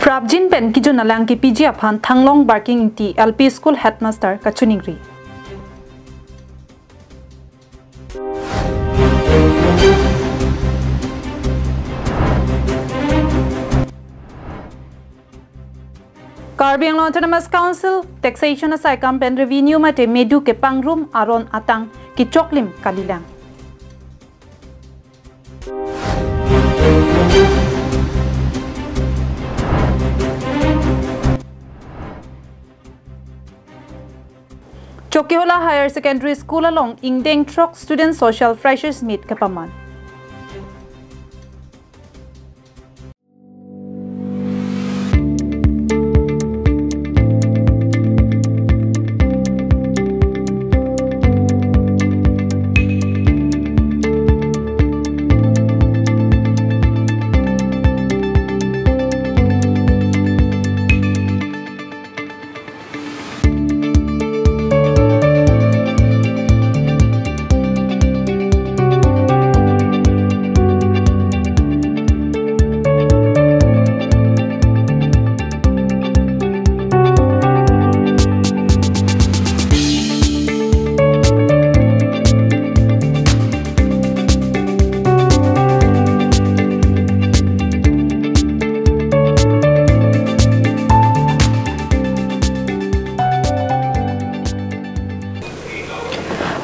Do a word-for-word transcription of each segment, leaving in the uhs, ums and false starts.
Prapjin pen kejun alang kepiji aphan Thanglong Barking Ingti L P School Headmaster kachiningri. Karbi Anglong Autonomous Council Taxation asaikam pen revenue mate medu kepangrum aron atang kechoklim kalilang. Chokihola Higher Secondary School along ingdeng throk student social freshers meet kepaman.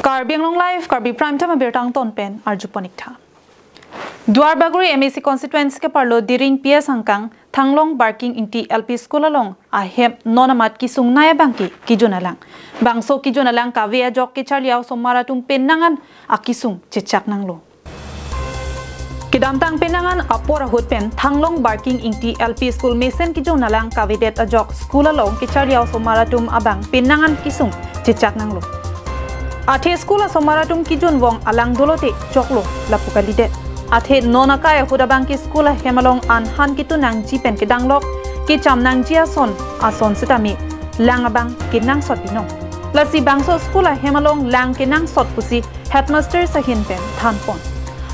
Karbi Anglong Live, Karbi Prime Time abirta angton pen arjupon ik tha. Duarbagori M A C constituency keparlo Diring P S angkang Thanglong Barking Ingti L P School along ahem non amat kesung nai abangke kejun alang. Bangso kejun alang kave ajok kecharli a-osomar atum penang an akesung chechak nanglo. Kedamtang penang an apor ahut pen Thanglong Barking Ingti L P School mesen kejun alang kavedet ajok school along kecharli a-osomar atum abang penang an kesung chechak nanglo. Athe school asomar atum kejun vong alang dolote choklo lapu kalidet. Athe non akai ahut abangke school ahem along an han ketun nangji pen kedanglok kecham nangji ason ason setame lang abang kenangsot binong. Lasi bangso school ahem along lang kenangsot pusi headmaster ahin pen thanpon.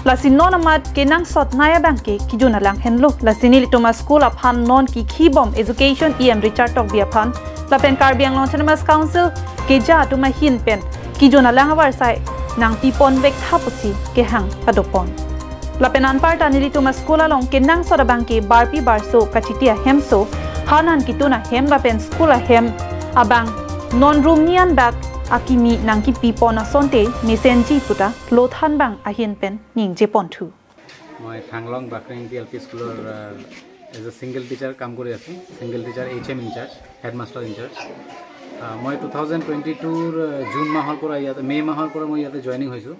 Lasi non amat kenangsot nai abangke kejun alang henlo. Lasi nelitum a-school aphan non kekhibom education E M Richard Tokbi aphan lapen Karbi Anglong Autonomous Council keja atum ahin pen kejun alang avarsai nangpipon vek tha pusi kehang padopon. Lapen anparta nelitum a-school along kenangsot abangke barpi barso kachiti ahemso, han an ketun ahem lapen school ahem abang non rum nian bak akimi nangkepipon asonte mesenji puta lothan bang ahin pen ningjeponthu. মই থাংলং বাকৰিং L P স্কুলৰ, আহ, as a single teacher কাম কৰি আছোঁ, single teacher H M incharge, headmaster incharge. আহ, মই টু থাউজেণ্ড টুৱেণ্টি টুৰ, আহ, জুন মাহৰ পৰা ইয়াতে, মে' মাহৰ পৰা মই ইয়াতে জইনিং হৈছোঁ।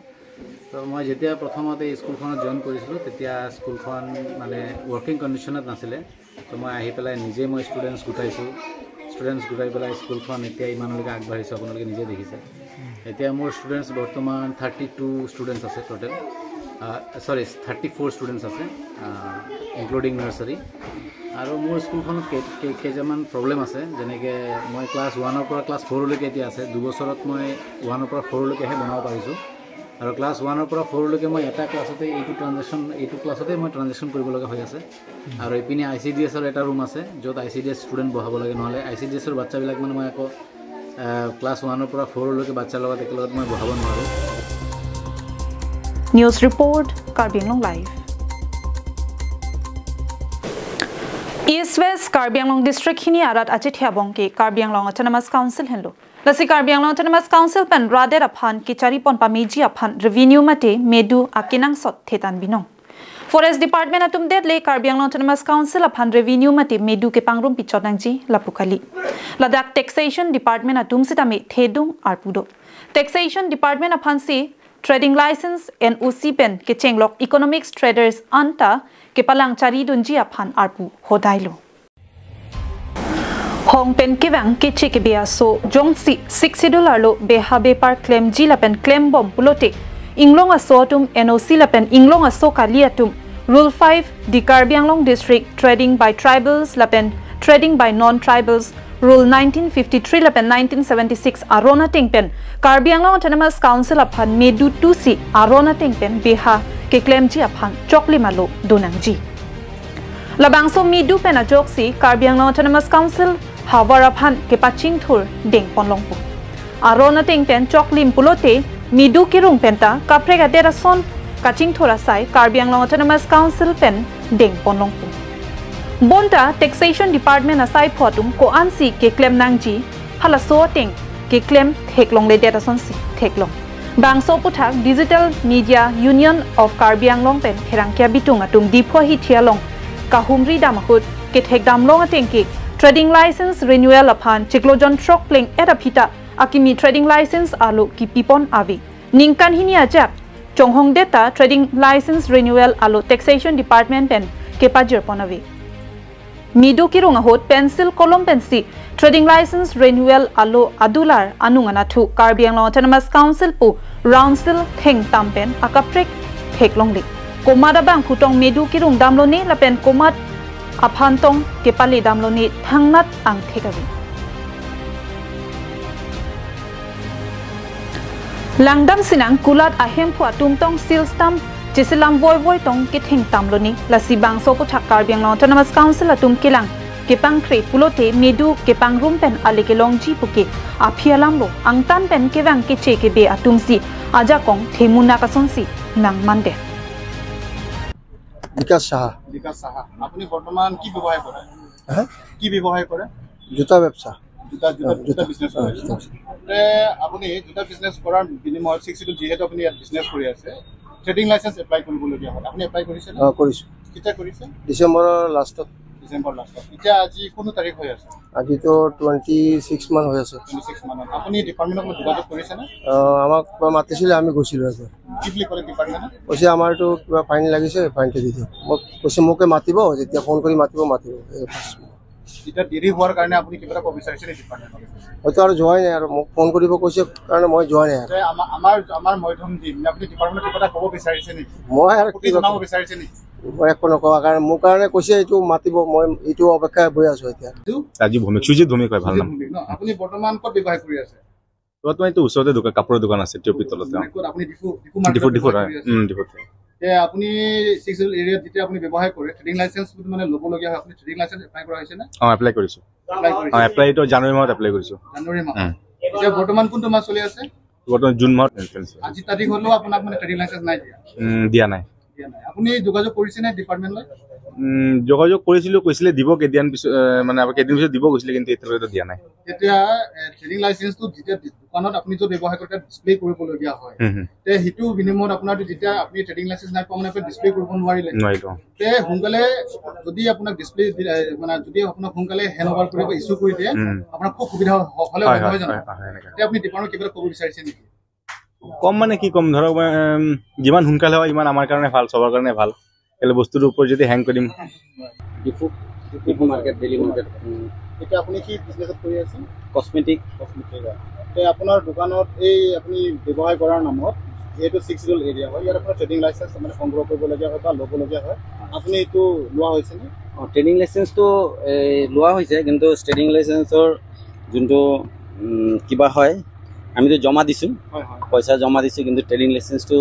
তো মই যেতিয়া প্ৰথমতে এই স্কুলখনত জইন কৰিছিলোঁ, তেতিয়া স্কুলখন মানে ৱৰ্কিং কণ্ডিশ্যনত নাছিলে। তো মই আহি পেলাই নিজে মই ষ্টুডেণ্টছ গোটাইছোঁ। ষ্টুডেণ্টছ গোটাই পেলাই স্কুলখন এতিয়া ইমানলৈকে আগবাঢ়িছোঁ, আপোনালোকে নিজে দেখিছে। এতিয়া মোৰ ষ্টুডেণ্টছ বৰ্তমান থাৰ্টি টু ষ্টুডেণ্টছ আছে টোটেল। আহ, চৰি, থাৰ্টি ফ'ৰ ষ্টুডেণ্টছ আছে, আহ, ইনক্লুডিং নাৰ্চাৰী। আৰু মোৰ স্কুলখনত কেই-, কেই-, কেইটামান প্ৰব্লেম আছে। যেনেকে মই ক্লাছ ওৱানৰ পৰা ক্লাছ ফ'ৰলৈকে এতিয়া আছে। দুবছৰত মই ওৱানৰ পৰা ফ'ৰলৈকেহে বনাব পাৰিছোঁ। আৰু ক্লাছ ওৱানৰ পৰা ফ'ৰলৈকে মই এটা ক্লাছতে, এইটো ট্ৰানজেকশ্যন, এইটো ক্লাছতে মই ট্ৰানজেকশ্যন কৰিব লগা হৈ আছে। আৰু এইপিনে আই চি ডি এছৰ এটা ৰুম আছে, য'ত I C D S student বহাব লাগে, নহ'লে আই চি ডি এছৰ বাচ্চাবিলাক মানে মই আকৌ, আহ, ক্লাছ ওৱানৰ পৰা ফ'ৰলৈকে বাচ্চাৰ লগত একেলগত মই বহাব নোৱাৰোঁ। News report, Karbi Anglong Live. East West Karbi Anglong District hini arat achethia abangke Karbi Anglong Autonomous Council henlo. Lasi Karbi Anglong Autonomous Council pen radet aphan kecharipon pameji aphan revenue mate medu akenangsot thetan binong. Forest Department atum det le Karbi Anglong Autonomous Council aphan revenue mate medu kepangrum pichot nangji lapu kali. Ladak Taxation Department atum sitame thedung arpu do. Taxation Department aphansi trading license, N O C pen kechenglok economics traders anta kepalang charidunji aphan arpu hodailo. Hong pen kevang keche kebe aso jongsi Sixth Schedule arlo beha bepar klemji lapen klembom pulote inglong aso atum N O C lapen inglong aso kali atum Rule five, the Karbi Anglong District Trading by Tribals lapen Trading by Non-Tribals Rule nineteen fifty-three lapen nineteen seventy-six aron ateng pen Karbi Anglong Autonomous Council aphan medu tusi aron ateng pen beha keklemji aphan choklim alo donangji. Labangso medu pen ajoksi Karbi Anglong Autonomous Council havar aphan kepachingthur dengponlongpo. Aron ateng pen choklim pulote medu kirung penta kaprek adet ason kachingthur asai Karbi Anglong Autonomous Council pen dengponlongpo. Bonta Taxation Department asaipho atum ko-ansi keklem nangji, halaso ateng keklem theklongledet asonsi theklong. Bangso aputhak Digital Media Union of Karbi Anglong pen pherangke abitung atum Diphu ahithi along kahumri dam ahut kethekdamlong ateng ke trading license renewal aphan chiklo jon throk pleng-et aphi ta akimi trading license alo kipipon ave. Ningkan hini ajak chonghongdet ta trading license renewal alo Taxation Department pen kepajirpon ave. Medu kirung ahut pencil kolom pensi trading license renewal alo adular anung anatthu Karbi Anglong Autonomous Council pu round seal thengtam pen akaprek theklongle. Komat abangphu tong medu kirung damlone lapen komat aphan tong kepale damlone thangnat angthek ave. Langdam sinang kulat ahemphu atum tong seal stamp cheselam voivoi tong kethengtamlone. Lasi bangso aputhak Karbi Anglong Autonomous Council atum kelang kepangkre pulote medu kepangrum pen ale kelongji puke aphi alamlo angtan pen kevang keche kebe atumsi ajakong themunak asonsi nangmandet. বিকাশ সাহা। বিকাশ সাহা, আপুনি বৰ্তমান কি ব্যৱসায় কৰে? হা? কি ব্যৱসায় কৰে? জোতা ব্যবসা। জোতা জোতা অ, জোতা জোতা। বিজনেছ অ, কৰে? জোতা ব্যবসা। তে আপুনি জোতা বিজনেছ কৰাৰ বিনিময়ত ছিক্স শ্বিডিউল যিহেতু আপুনি ইয়াত বিজনেছ কৰি আছে, ট্ৰেডিং লাইচেন্স এপ্লাই কৰিবলগীয়া হ'ল। আপুনি এপ্লাই কৰিছে নে? অ, কৰিছো। কেতিয়া কৰিছে? ডিচেম্বৰৰ লাষ্টত। ডিচেম্বৰ লাষ্টত। এতিয়া আজি কোনো তাৰিখ হৈ আছে? আজিতো টুৱেণ্টি ছিক্স মান হৈ আছে। টুৱেণ্টি ছিক্স মানত। আপুনি ডিপাৰ্টমেণ্টক যোগাযোগ কৰিছেনে? অ, আমাক কিবা মাতিছিলে, আমি গৈছিলো আজি। কি বুলি ক'লে ডিপাৰ্টমেণ্টে? কৈছে আমাৰ এইটো কিবা ফাইন লাগিছে, ফাইনটো দি দিয়ক। মোক কৈছে মোকে মাতিব, যেতিয়া ফোন কৰি মাতিব, মাতিব। এই বাছ। এতিয়া দেৰি হোৱাৰ কাৰণে আপুনি কিবা এটা ক'ব বিচাৰিছে নেকি ডিপাৰ্টমেণ্টক? হয়তো আৰু যোৱাই নাই আৰু, মোক ফোন কৰিব কৈছে কাৰণে মই যোৱা নাই আৰু। যে আমাৰ আমাৰ আমাৰ মধ্যম দি মানে আপুনি ডিপাৰ্টমেণ্টক কিবা এটা ক'ব বিচাৰিছে নেকি? মই আৰু আপত্তি কি জনাব ক'ম? বিচাৰিছে নেকি? মই একো নকওঁ, কাৰণ মোৰ কাৰণে কৈছে, এইটো মাতিব, মই এইটো অপেক্ষাত বহি আছো এতিয়া। ৰাজীৱ ভৌমিক, সুজিত ভৌমিক হয় ভাল নাম। ন? আপুনি বৰ্তমান ক'ত ব্যৱসায় কৰি আছে? বৰ্তমান এইটো ওচৰতে দোকান, কাপোৰৰ দোকান আছে, টি অ' পি তলতে। মানে ক'ত আপুনি ডিফু ডিফু ডিফু, মাৰ্কেটত ডিফুত ব্যৱসায় হয়। কৰি আছে? উম, ডিফুত হয়। তে আপুনি ছিক্স শ্বিডিউল এৰিয়াত যেতিয়া আপুনি ব্যৱসায় কৰে, ট্ৰেডিং লাইচেন্স মানে ল'বলগীয়া হয়, আপুনি ট্ৰেডিং লাইচেন্স এপ্লাই কৰা হৈছে নে? অ, এপ্লাই কৰিছো। এপ্লাই কৰিছে? অ, এপ্লাই এইটো জানুৱাৰী মাহত এপ্লাই কৰিছো। জানুৱাৰী মাহত। উম। এতিয়া বৰ্তমান কোনটো মাহ চলি আছে? বৰ্তমান জুন মাহত এণ্ট্ৰেঞ্চ। আজি তাৰিখ হ'লেও আপোনাক মানে ট্ৰেডিং লাইচেন্স নাই দিয়া? উম, দিয়া নাই। দিয়া নাই। আপুনি যোগাযোগ কৰিছে নে ডিপাৰ্টমেণ্ট লৈ? উম, যোগাযোগ কৰিছিলো, কৈছিলে দিব কেইদিন পিছত, এ, মানে কেইদিন পিছত দিব কৈছিলে, কিন্তু এতিয়ালৈকে দিয়া নাই। এতিয়া এ, ট্ৰেডিং লাইচেন্সটো যেতিয়া দোকানত আপুনি য'ত ব্যৱসায় কৰে তাত ডিছপ্লে কৰিবলগীয়া হয়, হুম, হুম। তে সেইটো বিনিময়ত আপোনাৰ যেতিয়া আপুনি ট্ৰেডিং লাইচেন্স নাই পোৱা মানে আপুনি ডিছপ্লে কৰিব নোৱাৰিলে। নোৱাৰিলো। তে সোনকালে যদি আপোনাক ডিছপ্লে মানে যদি আপোনাক সোনকালে হেণ্ড অভাৰ কৰিব, ইছ্যু কৰি দিয়ে, উম। আপোনাৰ খুব সুবিধা হ- হ'লে হয়, নহয় হয়, জানো? হয়, হয়, এনেকা। তে আপুনি ডিপাৰ্টমেণ্টক কিবা এটা ক'ব বিচাৰিছে নেকি? কম মানে কি ক'ম, ধৰক, উম, যিমান সোনকালে হয় ইমান আমাৰ কাৰণে ভাল, চবৰ কাৰণে ভাল। কেলে বস্তুটোৰ ওপৰত যদি হেং কৰিম। ডিফু ডিফু মাৰ্কেট, ডেইলি মাৰ্কেট। উম, এতিয়া আপুনি কি বিজনেছত কৰি আছে? কচমেটিক। কচমেটিক। তে আপোনাৰ দোকানত এই আপুনি ব্যৱসায় কৰাৰ নামত যিহেতু ছিক্স শ্বিডিউল এৰিয়া হয়, ইয়াত আপোনাৰ ট্ৰেডিং লাইচেন্স মানে সংগ্ৰহ কৰিবলগীয়া হয় বা ল'বলগীয়া হয়, আপুনি এইটো লোৱা হৈছেনে? অ, ট্ৰেডিং লাইচেন্সটো এই, লোৱা হৈছে, কিন্তু ট্ৰেডিং লাইচেন্সৰ যোনটো উম, কিবা হয়, আমিতো জমা দিছোঁ, হয় হয়। পইচা জমা দিছোঁ, কিন্তু ট্ৰেডিং লাইচেন্সটো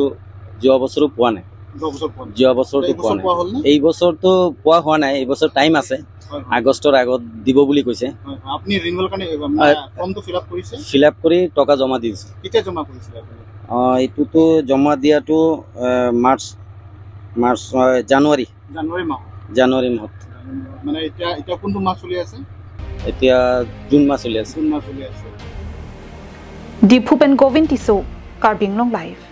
যোৱা বছৰো পোৱা নাই। যোৱা বছৰ পোৱা নাই। যোৱা বছৰটো এই পোৱা বছৰ নাই। পোৱা হ'ল নে? এই বছৰটো পোৱা হোৱা নাই, এই বছৰ টাইম আছে, হয় হয়। আগষ্টৰ আগত দিব বুলি কৈছে। হয় হয়। আপুনি ৰিনিউৱেল কাৰণে মানে হয়। ফৰ্মটো ফিল আপ কৰিছে? ফিল আপ কৰি টকা জমা দি দিছোঁ। কেতিয়া জমা কৰিছিলে আপুনি? অ, এইটোতো জমা দিয়াটো এ, মাৰ্চ মাৰ্চ অ, জানুৱাৰী জানুৱাৰী মাহত। জানুৱাৰী মাহত। মানে এতিয়া এতিয়া কোনটো মাহ চলি আছে? এতিয়া জুন মাহ চলি আছে। জুন মাহ চলি আছে। Diphu pen Govind Tisso, Karbi Anglong Live.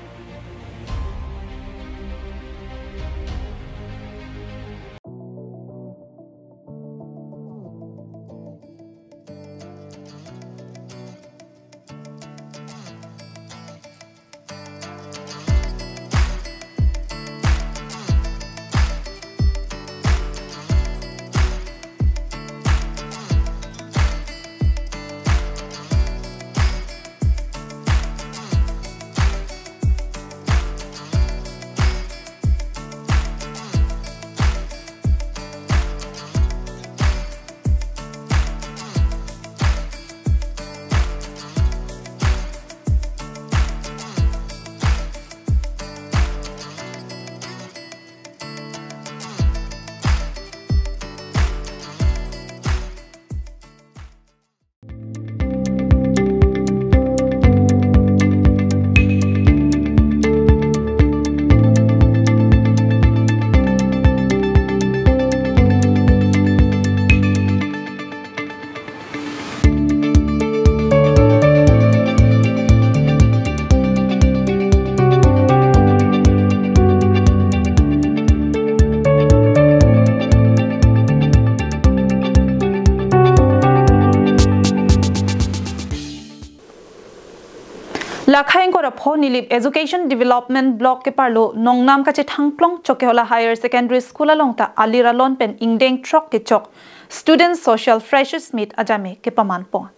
Lakhai ingkoi ra pho Nilip Education Development Block keparlo Nongnam kachethangklong Chokihola Higher Secondary School along ta alir alon pen ingdeng throk kechok Student Social Freshers Meet ajame kepaman pon.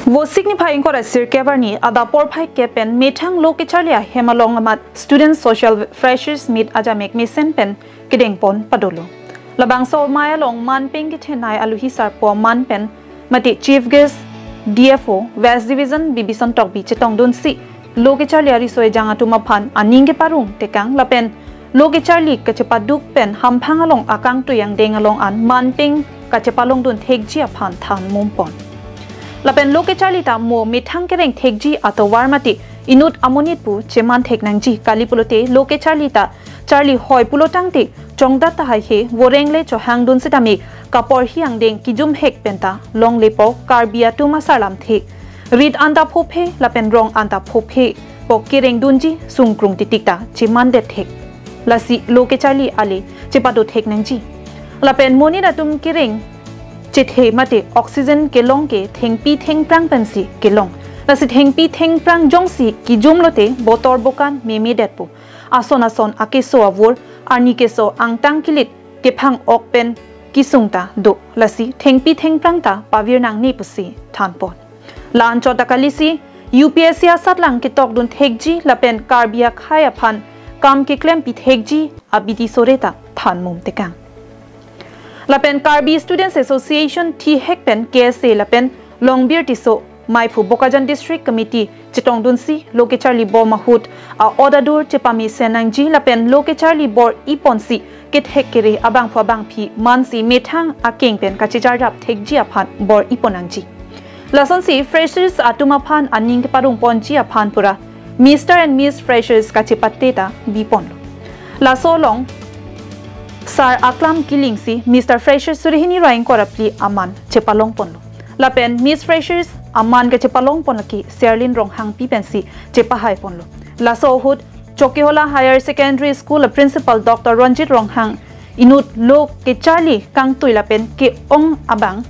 Vosik niphai ingkoi ra sirkep arni adap porphai kep pen methang lo kecharli ahem along amat Student Social Freshers Meet ajame mesen pen kedeng pon padolo. Labangso amei along manpeng kethenei aluhi sarpo aman pen mate Chief Guest D F O West Division Bibison Tokbi chetongdunsi lo kecharli ariso ejang atum aphan aning keparong tekang lapen lo kecharli kachepaduk pen hamphang along akangtui angdeng along an manpeng kachepalongdun thekji aphan than mum pon. Lapen lo kecharli ta mo methang kereng thekji atovar mate inut amonit pu cheman thek nangji kali pulote lo kecharli ta charli hoi pulo tangte chongdat tahai he voreng le chohangdun setame kaporhi angdeng kijum hek penta longle po Karbi atum asarlamthe rit anta phophe lapen rong anta phophe po kerengdunji sungkrung titik ta cheman det thek. Lasi lo kecharli ale chepado thek nangji. Lapen monit atum kereng chethe mate oxygen kelong ke thengpi thengphrang pensi kelong. Lasi thengpi thengphrang jongsi kijum lote botor bokan meme detpo. Ason ason akeso avur arni keso angtang kilit kephang ok pen kisung ta do. Lasi thengpi thengphrang ta pavir nangne pusi than pon. La-anchot ta kalisi U P S C asatlang ketokdun thekji lapen Karbi akhei aphan kam keklempi thekji abidi sore ta than mum tekang. Lapen Karbi Students Association thihek pen K S A lapen Longbir Tisso maiphu Bokajan District Committee chetongdunsi lo kecharli bom ahut a-odadur chepamesen nangji lapen lo kecharli bor-i ponsi kethek kere abangphu abangphi mansi methang akeng pen kachejarjap thekji aphan bor-i pon nangji. Lasonsi freshers atum aphan aning keparong ponji aphan pura Mister and Miss Freshers kachepate ta bi ponlo. Laso along Sar Aklam Killing si Mister Freshers suri hini ra ingkoi ra phli aman chepalong ponlo. Lapen Miss Freshers aman kachepalong pon lake Serlin Ronghangpi pensi chepahai ponlo. Laso ahut Chokihola Higher Secondary School a Principal Doctor Ronjit Ronghang inut lo kecharli kangtui lapen ke-ong abang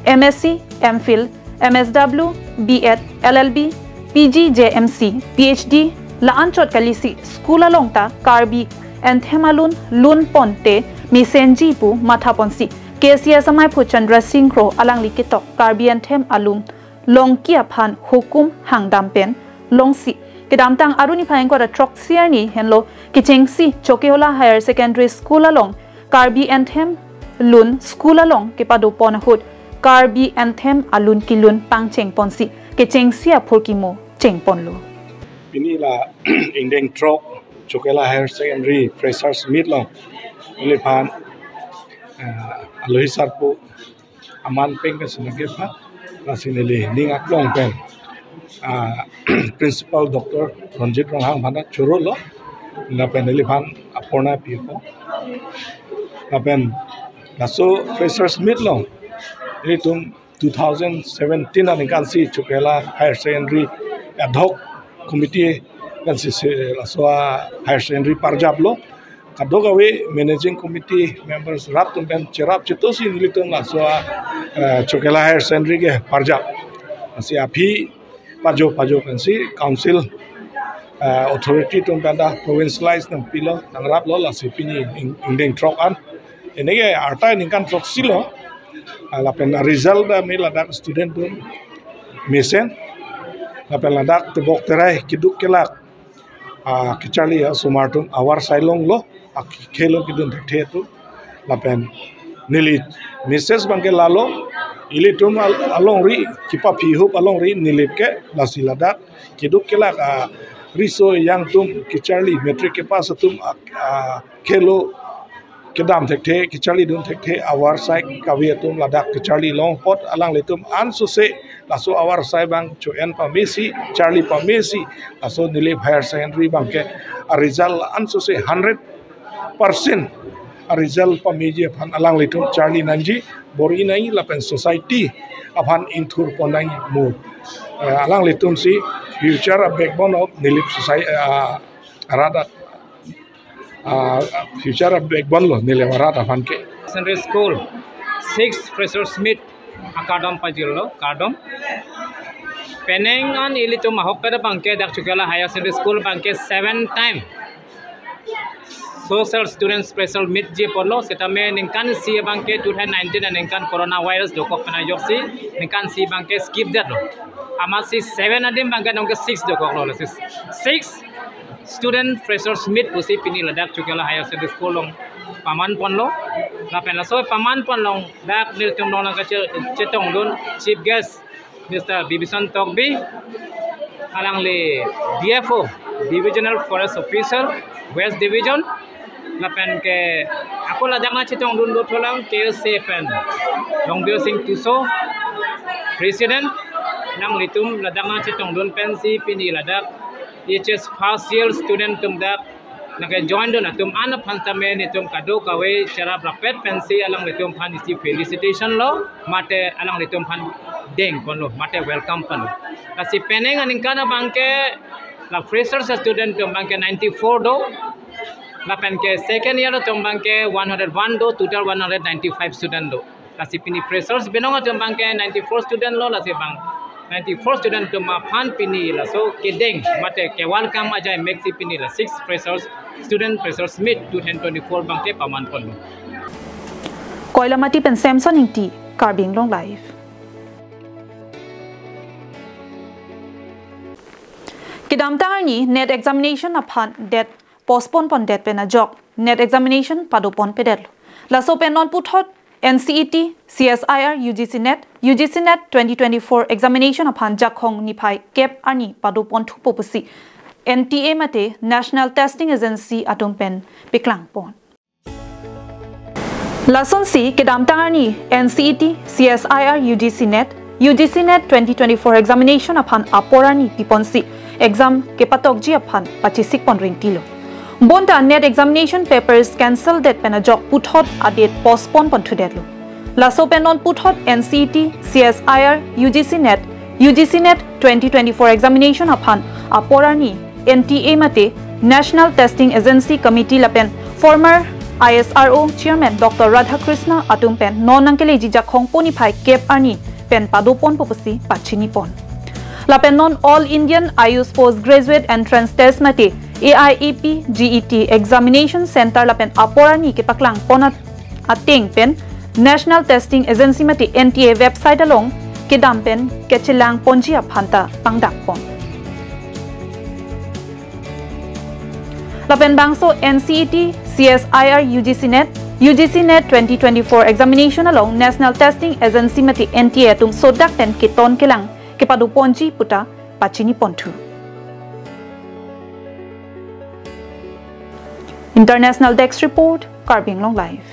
M S C, M Phil, M S W, B Ed, L L B, P G, J M C, P H D, la-anchot kalisi school along ta Karbi Anthem alun lun ponte mesenji pu matha ponsi K C S amaiphu Chandra Singh Kro alangli ketok Karbi Anthem alun longki aphan hukum hangdam pen longsi kedamtang aruni phai ingkoi ra throksi arni henlo kechengsi Chokihola Higher Secondary School along Karbi Anthem lun school along kepado pon ahut Karbi Anthem alun kilun pangcheng ponsi kechengsi aphurkimo cheng ponlo. Pini la ingdeng throk Chokihola Higher Secondary Freshers Meet along neliphan eh, alohi sarpo aman peng ke sinake pha, lasi neli ning aklong pen ah, Principal Doctor Ronjit Ronghang aphan ta chorolo, lapen neliphan apurna pipo. Lapen laso Freshers Meet along nelitum two thousand seventeen aningkan si Chokihola Higher Secondary Ad Hoc Committee kan si, si laso a Higher Secondary parjaplo. Kadokave managing committee members rap atum pen cherap chetu si nelitum laso a eh, Chokihola Higher Secondary ke parjap. Lasi aphi pajo pajo pensi council eh, authority atum pen ta provincialize nangpilo, nangraplo, lasi pini ing- ingdeng throk an. Ini ke arta ningkan throksi lo. Ah, lapen result ta me ladak student atum mesen. Lapen ladak tebok terai keduk kelak ah, kecharli asomar atum avarsai longlo, akhelo kedun thekthe atum. Lapen neli message abang ke lalo, ilitum al- alongri, kepaphi hup alongri Nilip ke, lasi ladak keduk kelak ah, riso ejang atum kecharli matric kepass atum ah, ah, khelo kedam thekthe, kecharli dun thekthe, avarsai kave atum ladak kecharli long apot alanglitum ansose laso avarsai abang cho-en pamesi, charli pamesi, laso Nilip Higher Secondary abang ke a result ansose hundred percent a result pameji aphan alanglitum charli nangji, bor-i nangji lapen society aphan ingthur pon nangji mo. Eh, alanglitum si future a backbone of Nilip society, ah, arat ah, future a backbone lo Nilip arat aphan ke. Secondary School six Freshers Meet akardom pajirlo, kardom. Penang an ilitum ahokpet abangke dak Chokihola Higher Secondary School abangke seven time social students freshers meet ji apotlo, setame ningkan isi abangke two thousand nineteen aningkan coronavirus dokok pen ajoksi ningkan isi abangke skip detlo. Amatsi seven adim abangke nonke six dokoklo, lasi six student freshers meet pusi pini ladak Chokihola Higher Secondary School along paman ponlo. Lapen laso paman pon along dak nelitum along nangkachetongdun chief guest Mister Bibison Tokbi, alangli D F O, Divisional Forest Officer, West Division, lapen ke ako ladak nangchetongdun dothulang K S A pen Longbir Sing Tisso, President, nanglitum ladak nangchetongdun pensi pini ladak H S first year student atum dak nangkejoindun atum an aphan tame nelitum kadokave cherap rapet pensi alanglitum aphan isi felicitation lo, mate alanglitum aphan deng ponlo, mate welcome ponlo. Lasi penang aningkan abangke la freshers student atum abangke ninety-four do, lapen ke second year atum abangke one hundred one do, total one hundred ninety-five student do. Lasi pini freshers binong atum abangke ninety-four student lo, lasi bang ninety-four student atum aphan pini laso kedeng mate ke welcome ajai meksi pini la six freshers student freshers meet two thousand twenty-four abangke paman ponlo. Koilamati pen Samson Ingti, Karbi Anglong Live. Kedamtang arni NET examination aphan date postpone pondet pen ajok NET examination padopon pedetlo. Laso pen non puthot N C E T, C S I R, U G C NET, U G C NET twenty twenty-four examination aphan Jakhong niphai kep arni padoponthupo pusi N T A mate National Testing Agency atum pen paklangpon. Lasonsi kedamtang arni N C E T, C S I R, U G C NET, U G C NET twenty twenty-four examination aphan apor arni piponsi exam kepatokji aphan pachisik pon ringtilo. Bonta NET examination papers cancel det pen ajok puthot adate postpone ponthudetlo. Laso pen non puthot N C E T, C S I R, U G C NET, U G C NET twenty twenty-four examination aphan apor arni N T A mate National Testing Agency Committee lapen former I S R O Chairman Doctor Radhakrishna atum pen non nangkeleji Jakhong po niphai kep arni pen padoponpo pusi pachinipon. Lapen non All Indian Ayush Postgraduate Entrance Test mate A I A P G E T Examination Center lapen apor arni kepaklangpon at-, ateng pen National Testing Agency mate N T A website along kedam pen kachelangponji aphanta pangdakpon. Lapen bangso N C E T, C S I R, U G C NET, U G C NET twenty twenty-four examination along National Testing Agency mate N T A atum sodak pen keton kelang kepadoponji puta pachiniponthu. International Desk Report, Karbi Anglong Live.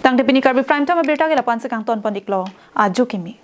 Tangte pini Karbi Prime Time abirta ke lapu-ansi kangtonpon iklo, ajo kimi.